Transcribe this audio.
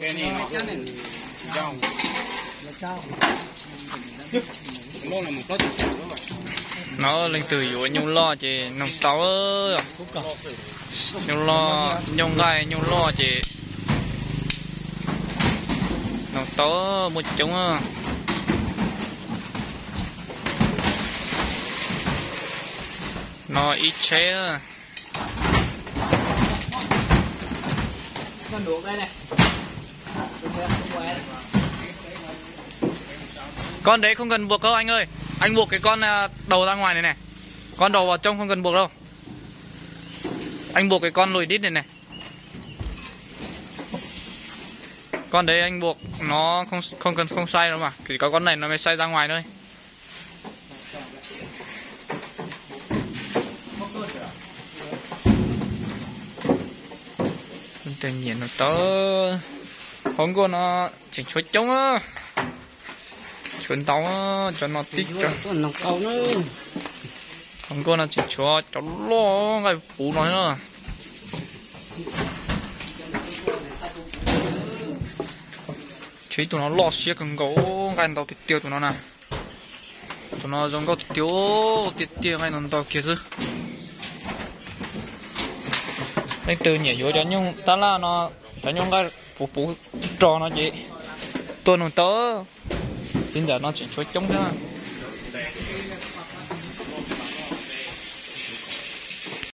No leej twg yuav nyuj loj ces noog tau. Nyuj loj, nyuj nqaij, nyuj loj ces noog tau, muaj coob. No ib tsheb. Con đấy không cần buộc đâu anh ơi. Anh buộc cái con à, đầu ra ngoài này này. Con đầu vào trong không cần buộc đâu. Anh buộc cái con lùi đít này này. Con đấy anh buộc nó không không cần không xoay đâu mà. Chỉ có con này nó mới xoay ra ngoài thôi. Nyiam no tau. Hauv nkuaj no tseem tshuav coob, tshuav ntau, cov no tib co. Hauv nkuaj no tseem tshuav cov loj nqaij puv no na. Tshuav ib tug no loj siab kawg nkaus, nqaij ntau tiag tiag tus no na. Tus no zoo nkauj tiag tiag, tiag tiag nqaij ntau ntau kiag xwb. Leej twg nyiam yuav cov nyuj tab laj no, cov nyuj nqaij puv puv rog no ces tuaj nug tau. Txiv ntawm no tseem tshuav coob thiab.